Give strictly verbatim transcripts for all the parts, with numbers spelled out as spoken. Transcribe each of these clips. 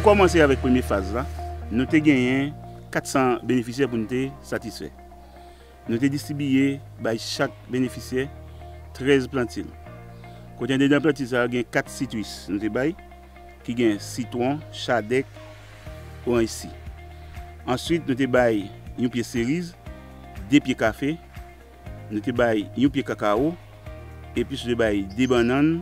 Kòmanse avèk premye faz la, nou te genyen kat san benefisyè pou n te satisfè. Nou te distribiye bay chak benefisyè trèz plantil. Kote andedan plantil sa yo, gen kat sitris nou te bay, ki gen sitwon, chadèk, oranj si. Answit, nou te bay yon pye seriz, de pye kafe, nou te bay yon pye kakawo, epi nou te bay de bannann.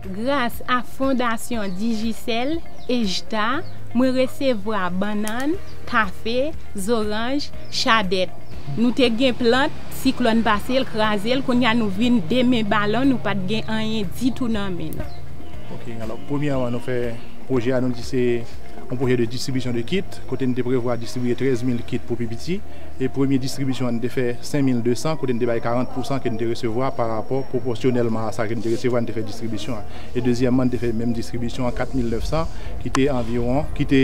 Gras a Fondasyon Digicel, EJTA, mwen resevwa bannann, kafe, zoranj, chadèk. Nou te gen plant, siklòn pase l, kraze l, kounye a nou vin de men balon, nou pa t gen anyen ditou nan men nou. Ok, alò, premyèman, nou fè pwojè a, nou di se yon pwojè de distribisyon de kit, kote n te prevwa distribiye trèz mil kit pou pi piti. E premye distribisyon an, n te fè senk mil de san, kote n te bay karant pousan ke n te resevwa pa rapò pwopòsyonèlman a sa ke n te resevwa, n te fè distribisyon an. E dezyèmman, n te fè menm distribisyon an, kat mil nèf san, ki te anviwon, ki te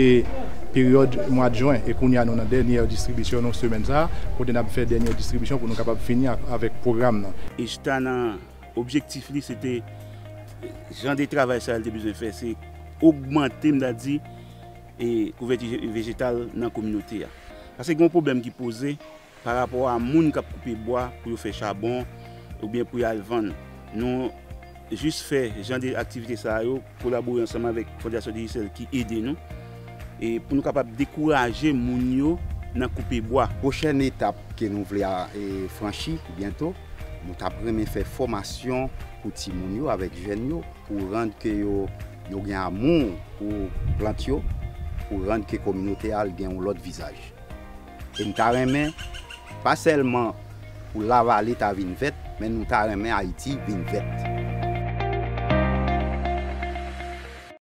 peryòd mwa jen. E kounye a, nou nan dènyè distribisyon nou semèn sa a, kote n ap fè dènyè distribisyon pou nou kapab fini ak, avèk pwogram nan. EJTA nan objektif li, se te jan de travay sa a li te bezwen fè, se ogmante, m ta di, e kouvèti je-, vejetal nan kominote a. Paske gen yon pwoblèm ki poze pa rapò a moun k ap koupe bwa pou yo fè chabon oubyen pou y al vann. Nou jis fè jan de aktivite sa yo, kolabore ansanm avèk Fondasyon Digicel ki ede nou, e pou nou kapab dekouraje moun yo nan koupe bwa. Pwochèn etap ke nou vle a, e, franchi byento, nou t ap renmen fè fòmasyon pou timoun yo avèk jèn yo, pou rann ke yo, yo gen amou pou plant yo, pou rann ke kominote a l gen yon lòt vizaj. E n ta renmen, pa sèlman pou Lavale ta vin vèt, men nou ta renmen Ayiti vin vèt.